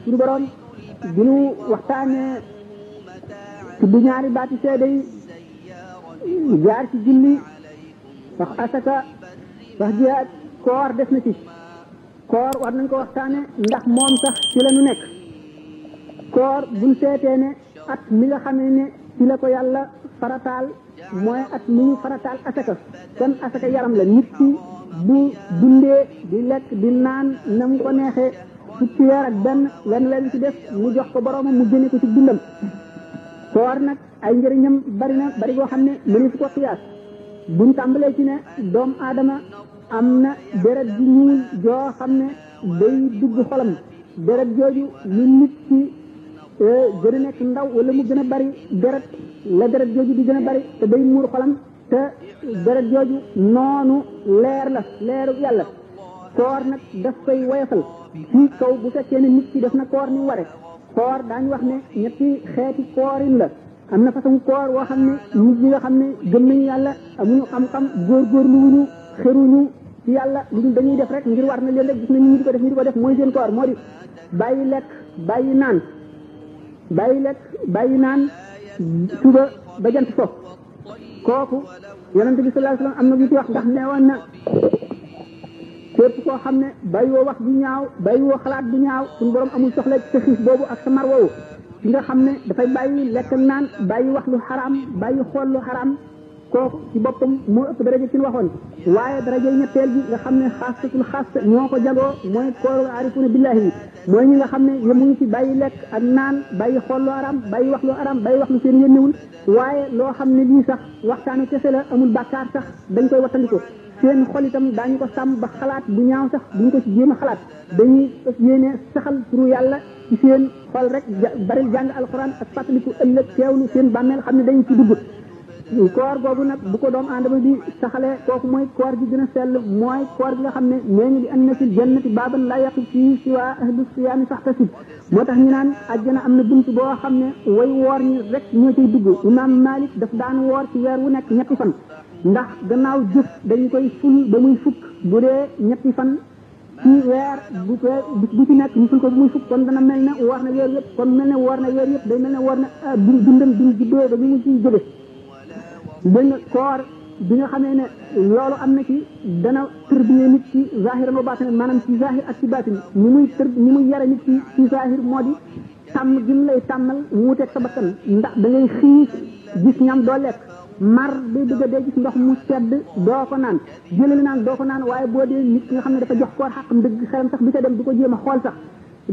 suñu borom bi ñu waxtaanee tudd ñaari baati seede yi jaar ci julli wax asaka wax jihaad koor def na ci koor war nañ ko waxtaane ndax moom sax ci la ñu nekk koor buñ seetee ne at mi nga xamee ne ci la ko yàlla farataal mooy at mi ñu farataal asaka kon asaka yaram la nit ki bu dundee di lekk di naan na mu ko neexee fukki weer ak benn leen ci def mu jox ko boromam mu génne ko ci dundam koor nag ay njëriñam bari boo xam ne mënu fi ko xiyaas buñ tàmbalee ci ne doomu aadama am na deret ji ñuul joo xam ne day dugg xolam deret jooju lu nit ki gën a nekk ndaw wala mu gën a bari deret la deret jooju di gën a bari te day muur xolam te deret jooju noonu leer la leeru yàlla koor nag daf koy woyofal ci kaw bu fekkee ne nit ki def na koor ni ware koor daañu wax ne ñetti xeeti koorin la am na façon koor woo xam ne nit ñi nga xam ne gëm nañu yàlla amuñu xam-xam góorgóorlu wuñu xeruñu ci yàlla lu dul dañuy def rek ngir war na leen rek gis nañ ñu di ko def ñu di ko def mooy seen koor moo di bàyyi lekk bàyyi naan suba ba jant so kooku yonente bi sallallahu alayhi wasallam am na lu ci wax ndax neewoon na képp koo xam ne bàyyiwoo wax bu ñaaw bàyyiwoo xalaat bu ñaaw suñu borom amul soxla ci sa xiif boobu ak sa mar woowu ki nga xam ne dafay bàyyi lekk naan bàyyi wax lu xaraam bàyyi xool lu xaraam kooku ci boppam moo ëpp daraja ci ñu waxoon waaye daraja ñetteel bi nga xam ne xaasatul xaasa ñoo ko jagoo mooy kooru aarifuna billahi bi mooy ñi nga xam ne yemuñu ci bàyyi lekk ak naan bàyyi xool lu xaraam bàyyi wax lu xaraam bàyyi wax lu seen yónnewul waaye loo xam ne lii sax waxtaanu kese la amul bàkkaar sax dañ koy wattandiko seen xol itam daañu ko sàmm ba xalaat bu ñaaw sax duñu ko ci jéem a xalaat dañuy yéene saxal turu yàlla ci seen xol rek bari jàng alxuraan ak fàttaliku ëllëg teewlu seen bàmmeel xam ne dañu ci dugg koor boobu nag bu ko doomu aadama bi saxalee kooku mooy koor gi gën a sell mooy koor gi nga xam ne nee ñu di an na fil jannati baaban laa yaqif fii siwaa ahlu siyaami faxtasib moo tax ñu naan àjjana am na bunt boo xam ne way woor ñi rek ñoo ciy dugg imam Malik daf daan woor ci weer wu nekk ñetti fan ndax gannaaw jëf dañu koy ful ba muy fukk bu dee ñetti fan ci weer bu ci nekk ñu ful ko ba muy fukk kon dana mel ne woor na weer yëpp kon mel ne woor na weer yëpp day mel ne woor na dundam bi mu juddoo ba bi mu ciy jóge dégg nga koor bi nga xamee ne loolu am na ci dana tërbiye nit ci zahiran wa batin maanaam ci zahir ak ci batin ni muy yare nit ci zahir moo di tàmm gi mu lay tàmmal wuuteeg sa bakkan ndax da ngay xiif gis ñam doo lekk mar day bëgg a dee gis ndox mu sedd doo ko naan jëlali naan doo ko naan waaye boo dee nit ki nga xam ne dafa jox koor xaqam dëgg xelam sax bi sa dem du ko jéem a xool sax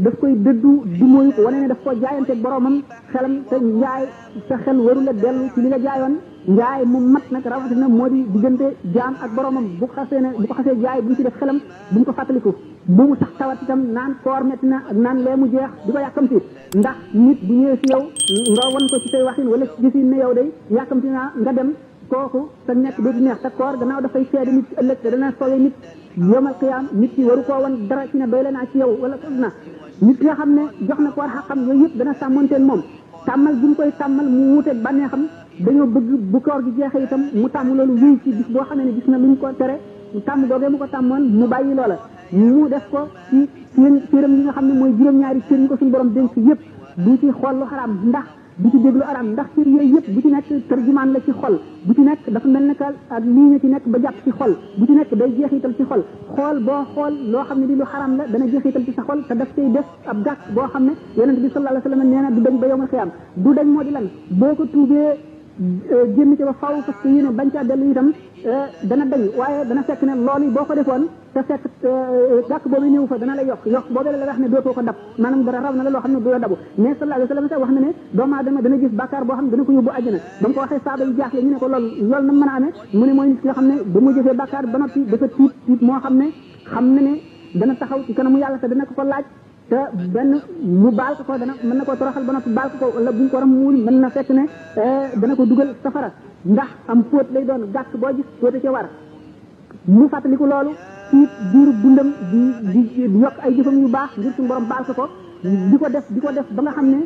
daf koy dëddu du mooy ko wane ne daf ko jaayanteeg boromam xelam te njaay sa xel warul a dellu ci li la jaayoon njaay mu mat nag rawatina moo di diggante jaam ak boromam bu ko xasee jaay bu ñu ci def xelam bu ñu ko fàttaliku bu mu sax tawat itam naan koor metti na ak naan lee mu jeex di ko yàkkamti ndax nit bu ñëwee si yow nga wan ko ci say waxin wala ci gisin ne yow day yàkkamti naa nga dem kooku sa nekk dootu neex te koor gannaaw dafay seede nit ci ëllëg te dana sooyee nit yomal qiyaam nit ki waru koo wan dara ci ne doy la naa ci yow wala na nit ki nga xam ne jox na koor xaqam yooyu yëpp dana sàmmonteen moom tàmmal bu ñu koy tàmmal mu wuuteeg bànnee xam dañoo bëgg bu koor gi jeexee itam mu tàmm loolu wéy ci bis boo xamee ne gis na luñ ko tere mu tàmm googee mu ko tàmmoon mu bàyyi loola mu def ko ci cëram yi nga xam ne mooy juróom-ñaari cër yi ko suñu borom dénk yëpp du ci xool lu xaraam ndax du ci déglu araam ndax cër yooyu yëpp bu ci nekk tarjumaan la ci xol bu ci nekk dafa mel ne que ak lii nga ci nekk ba jàpp ci xol bu ci nekk day jeexital ci xol xool boo xool loo xam ne li lu xaraam la dana jeexital ci sa xol te daf koy def ab gàkk boo xam ne yonent bi sallallahu alayhi wa sallam nee na du dañ ba yowmal xiyaam du dañ moo di lan boo ko tuubee génn ci ba faw parce que yéene bañ caa dellu itam dana dañ waaye dana fekk ne loolu boo ko defoon te fekk gàkk boobu ñëw fa dana la yokk boobu la wax ne dootoo ko dab maanaam dara raw na la loo xam ne du la dabu mais sallallahu alayhi wa sallam sax wax na ne doomu aadama dana gis bàkkaar boo xam ne dana ko yóbbu àjjana ba mu ko waxee saaba yi jaaxle ñu ne ko loolu na mën a amee mu ne mooy nit ki nga xam ne ba mu jëfee bàkkaar ba noppi dafa tiit moo xam ne dana taxaw ci kanamu yàlla te dana ko laaj te benn mu baal ko dana mën na koo toroxal ba noppi baal ko wala buñ ko ram muul mën na fekk ne dana ko dugal safara ndax am fóot lay doon gàkk boo gis fóote ca war mu fàttaliku loolu ci biiru dundam di yokk ay jëfam yu baax ngir suñu borom baal ko di ko def ba nga xam ne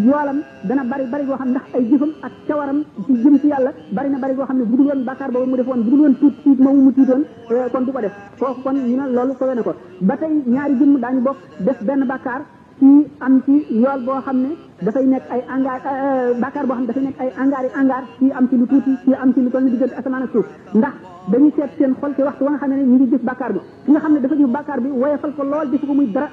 yoolam dana bari goo xam ndax ay jëfam ak cawaram ci jëm ci yàlla bari goo xam ne bu dul woon bàkkaar boobu mu defoon bu dul woon tiit moomu mu tiitoon kon du ko def kooku kon ñu ne loolu ko wene ko ba tey ñaari jëmm daañu bokk def benn bàkkaar ci am ci yool boo xam ne dafay nekk ay angaar bàkkaar boo xam ne dafay nekk ay angaar ci am ci lu tuuti ci am ci lu toll ni diggante asamaan ak suuf ndax dañuy seet seen xol ci waxtu wa nga xam ne ñu ngi jëf bàkkaar bi ki nga xam ne dafa jëf bàkkaar bi woyefal ko lool defu ko muy dara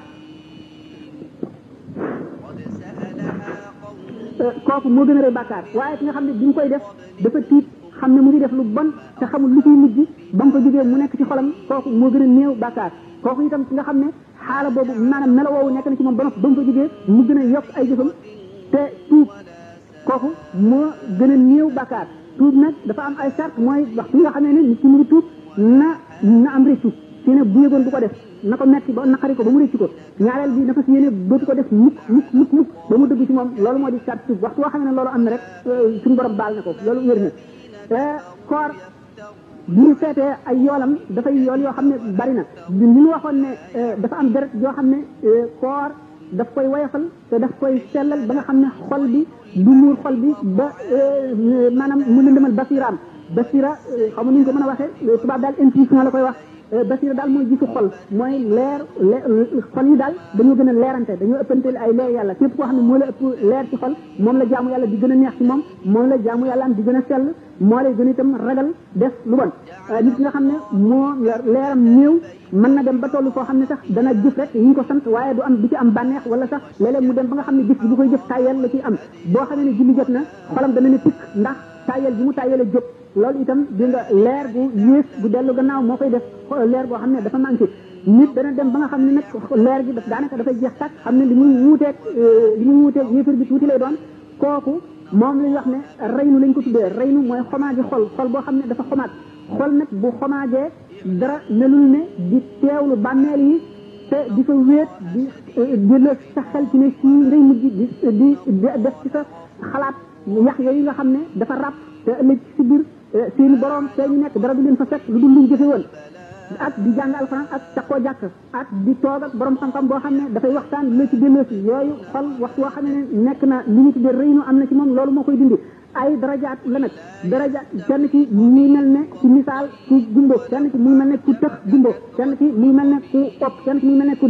kooku moo gën a rëy bàkkaar waaye ki nga xam ne bi mu koy def dafa tiit xam ne mu ngi def lu bon te xamul lu ciy mujj ba mu ko jógee mu nekk ci xolam kooku moo gën a néew bàkkaar kooku itam ki nga xam ne xaala boobu maanaam melo woowu nekk na ci moom ba noppi ba mu ko jógee mu gën a yokk ay jëfam te tuub kooku moo gën a néew bàkkaar tuub nag dafa am ay sart mooy waxtu nga xam ne nit ki mu ngi tuub na am réccu ci ne bu yëgoon du ko def na ko metti ba naqari ko ba mu réccu ko ñaareel bi dafa si yéene dootu ko def mukk ba mu dëgg ci moom loolu moo di sart tuub waxtu woo xam ne loolu am na rek suñu borom baal na ko loolu wér na koor bu ñu seetee ay yoolam dafay yool yoo xam ne bari na li ñu waxoon ne dafa am deret yoo xam ne koor daf koy woyofal te daf koy sellal ba nga xam ne xol bi du muur xol bi ba maanaam mu lëndëmal basiraam basira xam nga ni ñu ko mën a waxee tubaab daal intuition la koy wax basira daal mooy gisu xol mooy leer xol yi daal dañoo gën a leerante dañoo ëppanteel ay leer yàlla képp koo xam ne moo la ëpp leer ci xol moom la jaamu yàlla di gën a neex ci moom la jaamu yàlla am di gën a sell moo lay gën itam ragal def lu bon nit ki nga xam ne moo leeram néew mën na dem ba tollu foo xam ne sax dana jëf rek yi ñu ko sant waaye du ci am bànneex wala sax léeg-léeg mu dem ba nga xam ne jëf bi bu koy jëf tàyyel la ciy am boo xamee ne julli jot na xolam dana ne tikk ndax tàyyel bi mu tàyyele jóg loolu itam di nga leer gu yées bu dellu gannaaw moo koy def leer boo xam ne dafa manqué nit dana dem ba nga xam ne nag leer gi daanaka dafay jeex tàkk xam ne li muy wuuteeg yéefar bi tuuti lay doon kooku moom lañ wax ne reynu lañ ko tuddee reynu mooy xomaaji xol boo xam ne dafa xomaat xol nag bu xomaajee dara melul ne di teewlu bàmmeel yi te di fa wéet di la sa xel ci ne fii ngay mujj di def ci sa xalaat yax yooyu nga xam ne dafa ràpp te ëllëg ci biir seeni borom te ñu nekk dara du leen fa fekk lu dul luñ jëfe woon ak di jàng alxuraan ak takkoo jàkk ak di toog ak borom xam-xam boo xam ne dafay waxtaan lu la ci delloosi yooyu xol waxtu woo xam ne nekk na li ñu tuddee rëynu am na ci moom loolu moo koy dindi ay darajaat la nag darajaat kenn ki muy mel ne ci misaal ku gumbo kenn ki muy mel ne ku tëx gumbo kenn ki muy mel ne ku opp kenn ki muy mel ne ku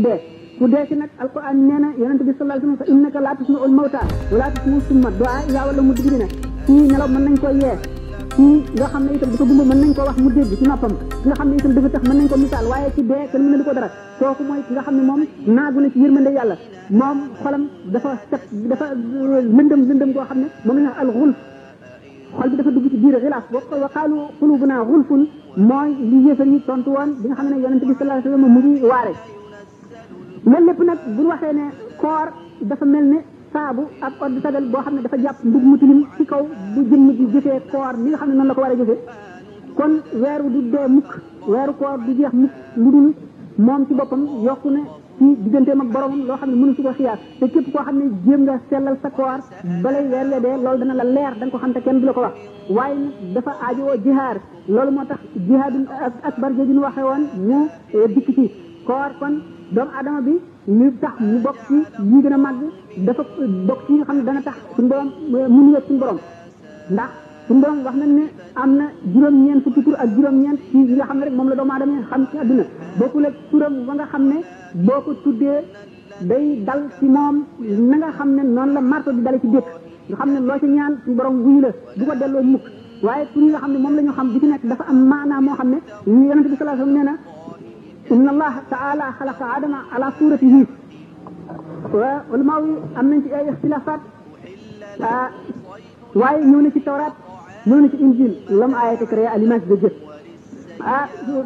dee ci nag alquran nee na yonent bi sallallahu alayhi wa sallam fa innaka laa tusmi'ul mawta wala tusmi'u summa du'a yaa wala mu digri ne kii nelaw mën nañ ko yee kii nga xam ne itam dafa gumba mën nañ ko wax mu dégg ci noppam ki nga xam ne itam dafa tax mën nañ ko misaal waaye ci dee kenn mën na di ko dara kooku mooy ki nga xam ne moom naagu na ci yërmande yàlla moom xolam dafa set dafa lëndëm goo xam ne moom la al xulf xol bi dafa dugg ci biir xilaaf wa qaalu qulubuna xulfun mooy li yéefar yi tontu woon bi nga xam ne yonent bi sallallahu alayhi wa sallam mu ngi waare loolu lépp nag bu ñu waxee ne koor dafa mel ne saabu ak ordre sagal boo xam ne dafa jàpp mbub mu tilim ci kaw bu jëmm ji jëfee koor ni nga xam ne noonu la ko war a jëfee kon weeru du dee mukk weeru koor du jeex mukk lu dul moom ci boppam yokku ne ci digganteem ak boromam loo xam ne mënu su ko xiyaas te képp koo xam ne jéem nga sellal sa koor balay weer le dee loolu dana la leer da nga ko xam te kenn du la ko wax waaye dafa aajowoo jihaar loolu moo tax jihaadul akbar jooju ñu waxee woon mu dikk ci koor kon doomu adama bi ñu tax mu bokk ci yi gën a màgg dafa bokk ci nga xam ne dana tax suñu borom mu nuyoog suñu borom ndax suñu borom wax nañ ne am na juróom-ñeent fukki tur ak juróom-ñeent ci yi nga xam ne rek moom la doomu adama xam ci àdduna bokkul ak turam ba nga xam ne boo ko tuddee day dal ci moom na nga xam ne noonu la marto di dale ci dékk nga xam ne loo ci ñaan suñu borom wuyu la du ko delloo mukk waaye tur yi nga xam ne moom la ñu xam bi ci nekk dafa am maanaa moo xam ne yonente bi sallallahu alayhi wasallam nee na inna allah taala xalaqa adama ala suratihi wa ulama yi am nañ ci ay ixtilafat waaye ñëw na ci tawraat ñëw na ci injil l'homme a été créé à l'image de Dieu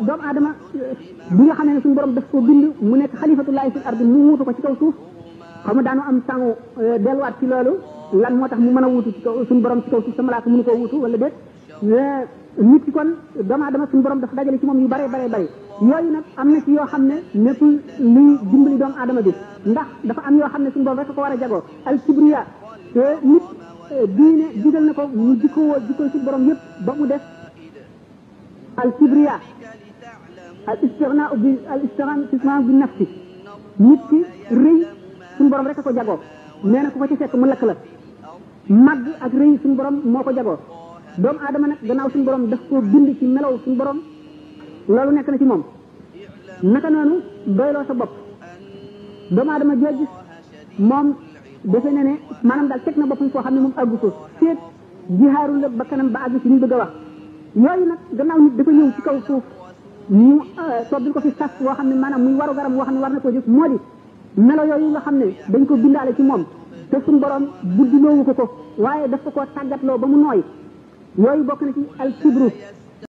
doomu adama bi nga xam ne suñu borom daf ko bind mu nekk xalifatullahi fil ardi mu wuutu ko ci kaw suuf xam nga daanu am sangu delluwaat ci loolu lan moo tax mu mën a wuutu ci kaw suñu borom ci kaw suuf sa malaaka mënu koo wuutu wala déet nit ki kon doomu adama suñu borom dafa dajale ci moom yu bare yooyu nag am na ci yoo xam ne nekkul luy dimbali doomu adama bi ndax dafa am yoo xam ne suñu borom rek ko war a jagoo al kibriya te nit diine digal na ko mu jikkoo suñu borom yëpp ba mu def al kibriya al istighnaa bi nafsi nit ki rëy suñu borom rek a ko jagoo nee na ku ko ci fekk mu lakk la màgg ak rëy suñu borom moo ko jagoo doomu aadama nag gannaaw suñu borom daf koo bind ci melaw suñu borom loolu nekk na ci moom naka noonu doyloo sa bopp doomu aadama joo gis moom defe na ne maanaam daal teg na boppam foo xam ne moom àggu ko seet jihaarul la ba kanam ba àgg ci ñu bëgg a wax yooyu nag gannaaw nit dafa ñëw ci kaw suuf ñu tobbil ko fi sas woo xam ne maanaam muy waru garam woo xam ne war na koo jëf moo di melo yooyu nga xam ne dañ ko bindaale ci moom te suñu borom buddiloowu ko waaye daf ko koo tàggatloo ba mu nooy yooyu bokk na ci al kibru